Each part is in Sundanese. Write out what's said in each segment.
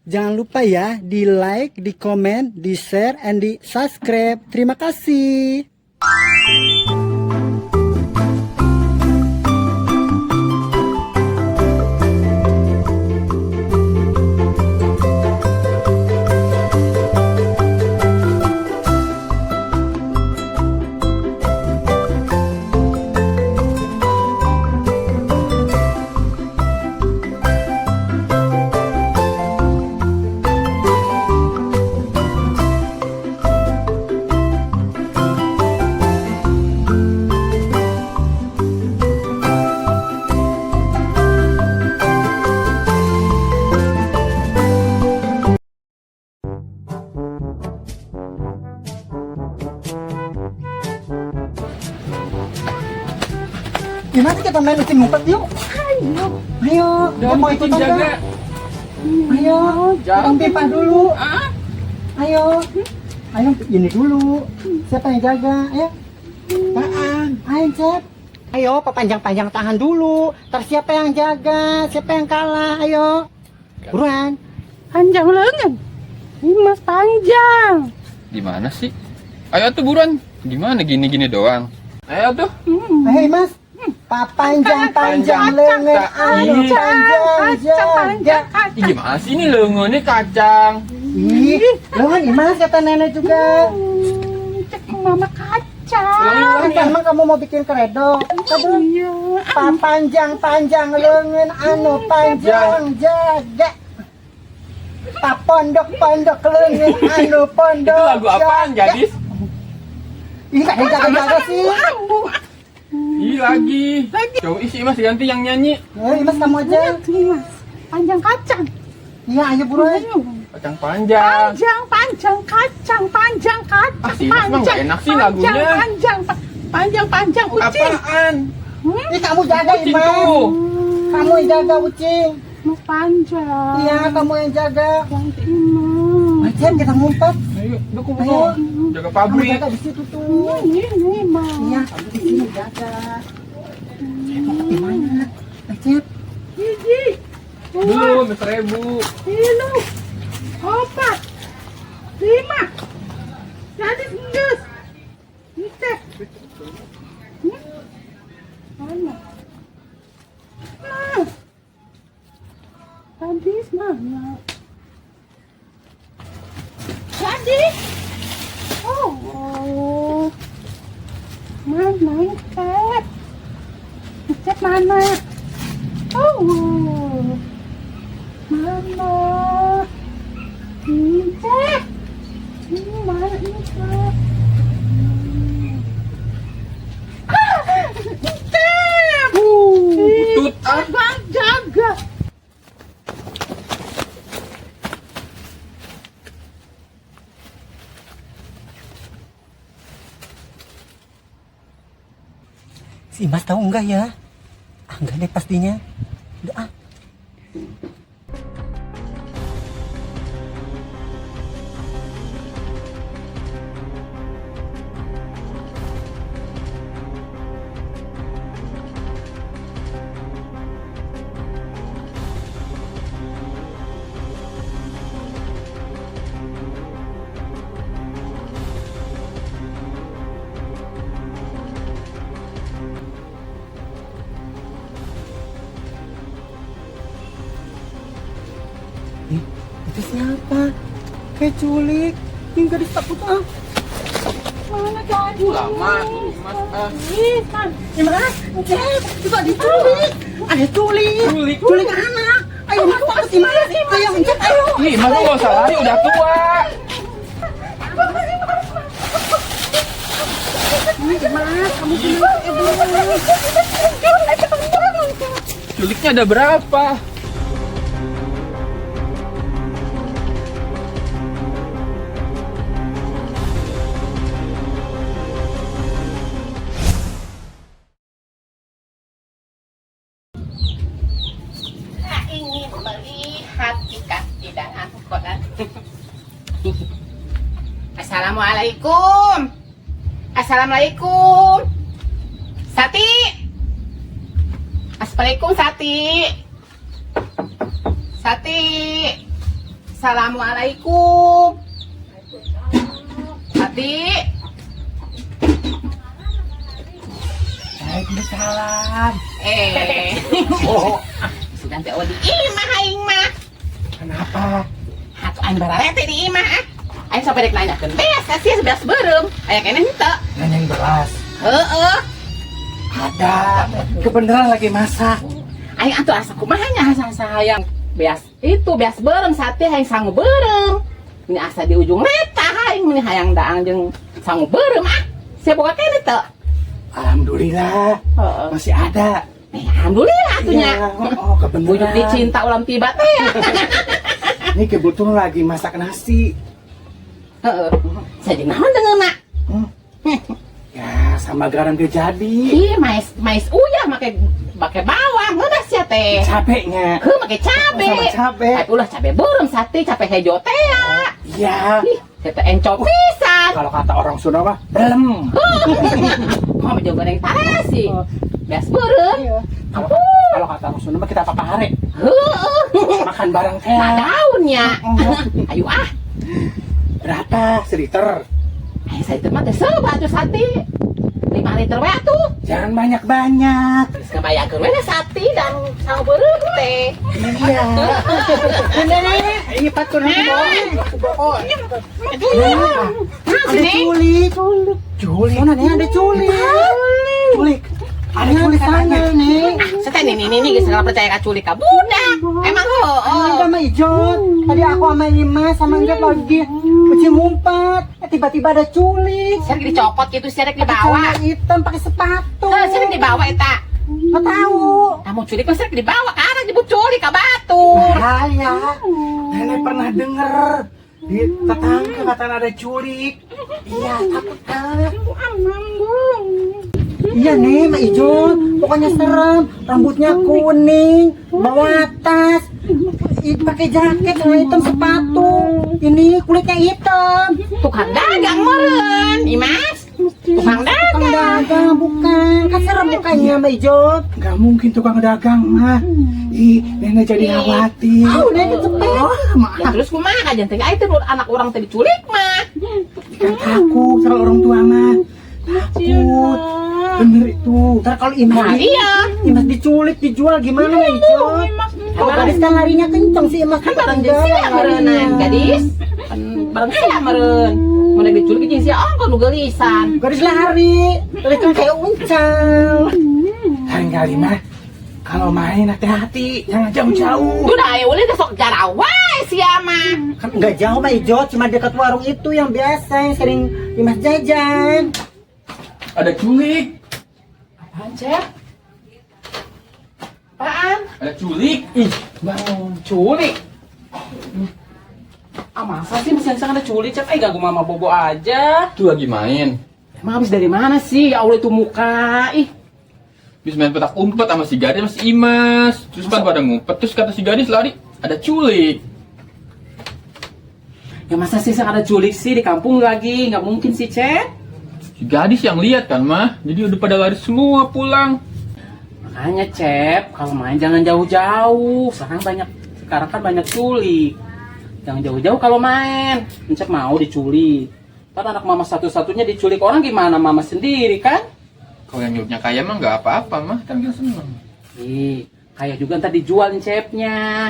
Jangan lupa ya di like, di komen, di share, and di subscribe. Terima kasih. Gimana kita main ucing ngumpet yuk? Ayo. Ayo, Jangan mau bikin ikutan jaga. nggak? Ayo, Jangan. potong pipa dulu. Ah, Ayo, ayo ini dulu. Siapa yang jaga? Ayo. apaan? Ayo, Cep. Ayo, panjang-panjang tangan dulu. Ntar siapa yang jaga? Siapa yang kalah? Ayo. Buruan. Panjang lengan. Imas panjang. Gimana sih? Ayo tuh buruan. Gimana gini-gini doang? Ayo tuh. Hmm. Hei, Mas. Panjang-panjang lengan anu Ih. panjang Kacang jaga. panjang Ih, kacang. gimana sih ini lengannya kacang? Ih, lengan Imas kata nenek juga. Cek mama kacang. Ulangi, ulangi. Emang kamu mau bikin kredo? Aduh. Iya. Panjang-panjang lengan anu panjang jaga. Pondok-pondok lengan anu pondok. Itu lagu apaan, jaga. gadis? Ih, gak ada yang jaga-jaga sih. Ambu. Ih, lagi. Coba isi Mas ganti yang nyanyi. Eh, Imas kamu aja. Imas. Panjang kacang. Iya, ayo buruan. Ayo. Kacang panjang. Panjang panjang kacang panjang kacang. Ah, si Imas mah nggak enak sih panjang, lagunya. Panjang panjang panjang ucing. Apaan? Hmm? Ih, kamu jaga Ucing Imas. tuh. Kamu yang jaga ucing. Mas panjang. Iya, kamu yang jaga. Ganti Imas. Macam kita ngumpet. Ayo, dukung Ayo. Jaga Kamu pabrik. jaga di situ tuh. Ini ini Mas. Iya, kamu di sini jaga. Saya mau di mana? Acep. Hiji. Dua. Belum, 1.000. Tilu. Opat. Lima. Jadi enggeus. Cek. Hmm? Mana? Nah. Gadis mana? Gadis. Oh. Mana Cep? Cep mana? Oh. Mana? Cep. Mana ini Cep? Ah, Cep. Butut ah. Bang jaga. Si Imas tahu enggak ya? Ah, enggak deh pastinya. Udah ah. Ih, itu siapa? Kayak culik. Ih, gadis takut ah. Mana gadis? Lama, Mas ah. Ih, kan. Imas, Cep, itu ada culik. Ada culik. Culik. Culik anak. Ayo, Mas, takut Imas. Ayo, Cep, ayo. Ih, Mas nggak usah lari, udah tua. Imas, kamu gimana? Culiknya ada berapa? Saya ingin melihat ikan di dalam kolam. Assalamualaikum. Assalamualaikum. Sati. Assalamualaikum Sati. Sati. Assalamualaikum. Ati. Waalaikumsalam. Eh. Oh, Sudah teh di imah aing mah. kenapa? Atuh aing bararete di imah ah. Aing sampai rek nanyakeun beas sia beas beureum. Aya keneh henteu. Nanyain beras. Heeh. Ada. Kebenaran lagi masak. Aing atuh asa kumaha nya asa hayang beas itu beas beureum sate hayang sangu beureum. Ini asa di ujung reta aing meni hayang daang jeung sangu beureum ah. Sia boga keneh teu? Alhamdulillah. Heeh. Masih ada. Eh, alhamdulillah atuh nya. Iya, oh, kebenaran. Bujuk dicinta ulam tiba teh ya. Ini kebetulan lagi masak nasi. Heeh. Saya jeung naon dengeuna? Ya, sama garam ge jadi. Ih, mais mais uyah make make bawang ngeunah sia teh. Cabenya. Heuh make cabe. Sama cabe. Tapi ulah cabe beureum sate cabe hejo teh ya. Iya. Ih, saya teh encok pisan. Kalau kata orang Sunda mah, belum. Mau jeung goreng tarasi. Beas beureum. Iya. Kalau kalau kata orang Sunda mah kita papahare. Heeh. Makan bareng teh. Nah daunnya. Ayo ah. Berapa? Seliter. Ayo saya teh mah teh sebat atuh sate. 5 liter we atuh. Jangan banyak-banyak. Geus ngabayangkeun we sate dan sangu beureum teh. Iya. Nenek, ini patut nanti bawa. Nah, Ada sini. culik. Culik. Mana nih ada culik. Culik. Ada Ada culik sana katanya. nih. Saya nih nih nih geus nggak percaya ka culik ka budak. Emang heuh. Enggak sama Ijot. Tadi aku sama Imas sama Enggak lagi kucing ngumpet. Eh, tiba-tiba ada culik. Sia dicopot gitu, sia rek Pakai dibawa. celana hitam, pakai sepatu. Heuh, sia rek dibawa eta. Nggak tahu. Kamu culik mah sia rek dibawa ka arah jebut culik ka batur. Bahaya. Nenek pernah denger di tetangga katanya ada culik. Iya, takut kan. Iya nih, Mak Ijot. Pokoknya serem. Rambutnya kuning, bawa tas, pakai jaket celana hitam, sepatu. Ini kulitnya hitam. Tukang dagang meureun, Imas. Tukang Tukang dagang. dagang bukan. Kan serem mukanya, Mbak Ijot. Nggak mungkin tukang dagang mah. Ih, nenek jadi khawatir. Ah, udah kecepet. Oh, maaf. Ya terus kumaha kajian teh itu anak orang teh diculik mah. Kan takut sama orang tua mah. Takut. Bener itu. Ntar kalau Imas Nah, iya. Imas diculik, dijual gimana Mbak Ijot? Kalau gadis kan larinya kenceng sih Imas Kan bareng jeung sia meureunnan, gadis. Kan bareng sia meureun. Mun diculik jeung sia ongko nu geulisan. Gadis lari, lari kan kayak uncal. Lain kali mah kalau main hati-hati, jangan jauh-jauh. Udah aya ulin teh sok jarau wae sia mah. Kan nggak jauh Mbak Ijot, cuma dekat warung itu yang biasa yang sering Imas jajan. Ada culik. Apaan, Cep? Apaan? Ada culik. Ih, Bangun culik. Ah masa sih siang ada culik, Cep? Eh ganggu mama bobo aja. Itu lagi main. Emang habis dari mana sih? Ya Allah itu muka. Ih, Habis main petak umpet sama si gadis sama si Imas. Terus kan pada ngumpet, terus kata si gadis lari, ada culik. ya masa sih ada culik sih di kampung lagi? Nggak mungkin sih, Cep. Si gadis yang lihat kan mah, jadi udah pada lari semua pulang. Makanya, Cep, kalau main jangan jauh-jauh. Sekarang kan banyak culik. Jangan jauh-jauh kalau main. Cep mau diculik. Ntar anak mama satu-satunya diculik orang gimana mama sendiri kan? Kalau yang nyuliknya kaya mah nggak apa-apa mah, kan kita seneng. Ih, kayak juga ntar dijual Cepnya.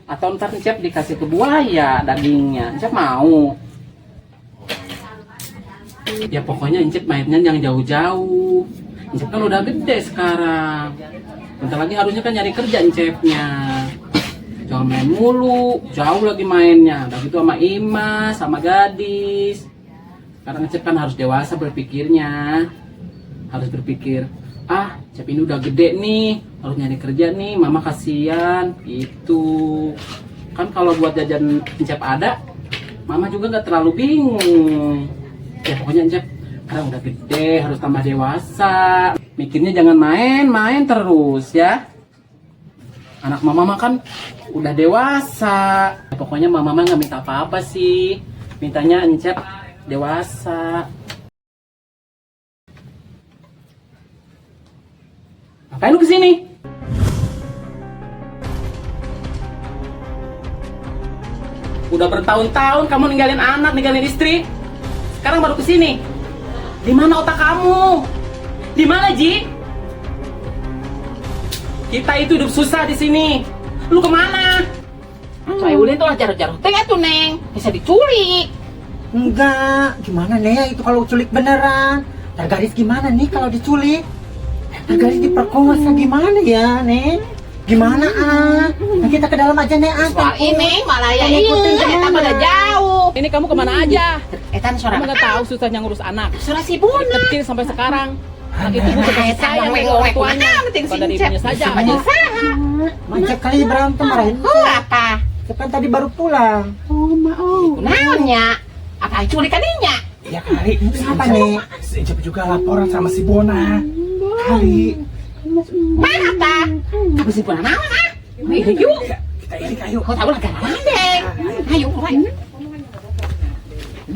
Atau ntar Cep dikasih ke buaya dagingnya. Cep mau. Ya pokoknya Encep mainnya jangan jauh-jauh. Encep kan udah gede sekarang. Bentar lagi harusnya kan nyari kerja Encepnya. Jangan main mulu, jauh lagi mainnya. Udah gitu sama Imas, sama Gadis. Sekarang Encep kan harus dewasa berpikirnya. Harus berpikir, ah Cep ini udah gede nih, harus nyari kerja nih, mama kasihan gitu. Kan kalau buat jajan Encep ada, mama juga nggak terlalu bingung. Ya pokoknya Encep sekarang udah gede, harus tambah dewasa. Mikirnya jangan main-main terus ya. Anak mama mah kan udah dewasa. Ya, pokoknya mama mah nggak minta apa-apa sih. Mintanya Encep dewasa. Ngapain lu kesini? Udah bertahun-tahun kamu ninggalin anak, ninggalin istri. Sekarang baru kesini. Di mana otak kamu? Di mana, Ji? Kita itu hidup susah di sini. Lu kemana? Soalnya ulin tuh lah jaro-jaro teh atuh Neng. Bisa diculik. Enggak, gimana nih itu kalau culik beneran? Ntar Gadis gimana nih kalau diculik? Ntar Gadis diperkosa gimana ya, Nek? Gimana ah? Nah, kita ke dalam aja Nek ah. Soal ini malah ya Mau ngikutin iya, eta kemana? pada jauh. Ini kamu kemana aja? Eta suara Kamu nggak tahu susahnya ngurus anak. Suara si Bona. Dari kecil sampai sekarang. Anak itu butuh kasih Eta sayang dari wewek orang tuanya. kumaha penting Bukan dari si Encep. ibunya saja. Siapa saha? Macet kali berantem marahin. Oh, apa? Saya kan tadi baru pulang. Kunaon nya? Apa culik kadinya? Iya kali. Apa nih? Si Encep juga laporan sama si Bona. Kali. Mana ta? Kamu si Bona naon ah? Ayo, Kita irik ayo. kau tahu lah gara Neng. Ayo, ayo.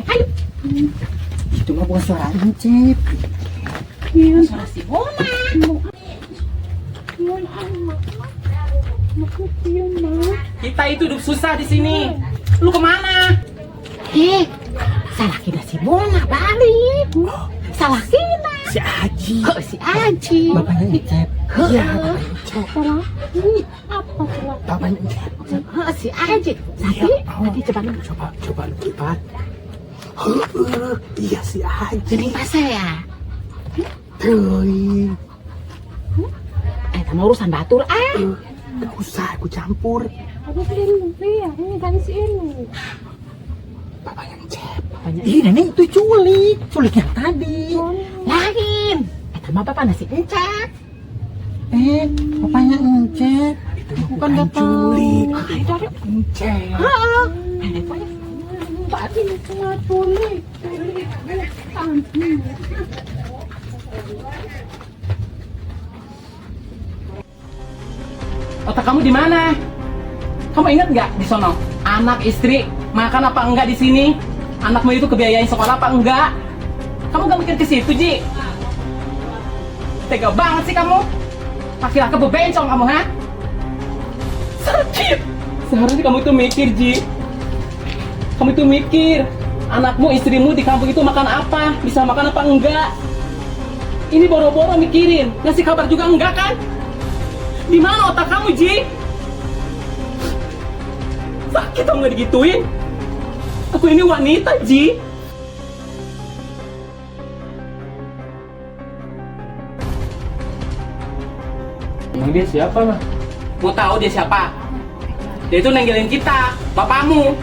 Ayo, Itu mah bukan suara Encep. suara si Bona. Kita itu hidup susah di sini. Lu kemana? Eh, salah kita si Bona balik. Salah kita. Si Aji. Kok si Aji? Bapaknya Encep. Iya, bapaknya Encep. Bapaknya Encep. Heeh, si Aji. Tadi, tadi coba Coba, coba lu lipat. Heeh, iya si Aji. Geuning pasea ya. Teuing. Eh, sama urusan batur ah. Gak usah aku campur. Bapaknya Encep. Ih, nenek itu culik. Culik yang tadi. Lain. Eta mah bapak nasi encap. Eh, bapaknya Encep. Itu mah Bukan bukan nggak tahu. culik. Ah, itu ada. Encep. Heeh. Eh, itu aja. Otak kamu di mana? Kamu ingat nggak di sono? Anak istri makan apa enggak di sini? Anakmu itu kebiayaan sekolah apa enggak? Kamu nggak mikir ke situ, Ji? Tega banget sih kamu. Laki-laki bebencong kamu, ha? Sakit. Seharusnya kamu itu mikir, Ji. Kamu itu mikir, anakmu, istrimu di kampung itu makan apa? Bisa makan apa enggak? Ini boro-boro mikirin, ngasih kabar juga enggak kan? Di mana otak kamu, Ji? Sakit tau nggak digituin? Aku ini wanita, Ji. Emang dia siapa mah? Mau tahu dia siapa? Dia itu nenggelin kita, bapakmu.